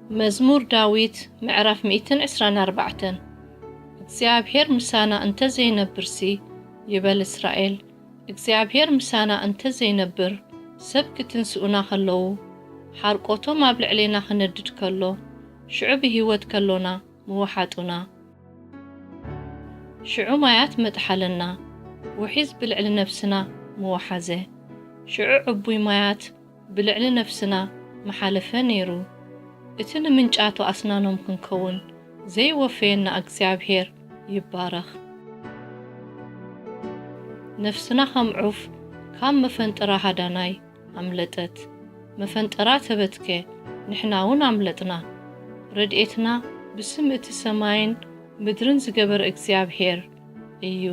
መዝሙር ዳዊት ምዕራፍ ሚእትን ዕስራን ኣርባዕተን። እግዚኣብሔር ምሳና እንተ ዘይነብርሲ፣ ይበል እስራኤል፣ እግዚኣብሔር ምሳና እንተ ዘይነብር፣ ሰብ ክትንስኡና ከለዉ፣ ሓርቆቶም ኣብ ልዕሌና ክነድድ ከሎ፣ ሽዑ ብህይወት ከሎና ምወሓጡና። ሽዑ ማያት መጥሓለና፣ ውሒዝ ብልዕሊ ነፍስና ምወሓዘ። ሽዑ ዕቡይ ማያት ብልዕሊ ነፍስና ምሓለፈ ነይሩ። እቲ ንምንጫቶ ኣስናኖም ክንከውን ዘይወፈየና እግዚኣብሔር ይባረኽ። ነፍስና ከም ዑፍ ካብ መፈንጠራ ሃዳናይ ኣምለጠት። መፈንጠራ ተበትከ፣ ንሕና እውን ኣምለጥና። ረድኤትና ብስም እቲ ሰማይን ምድርን ዝገበረ እግዚኣብሔር እዩ።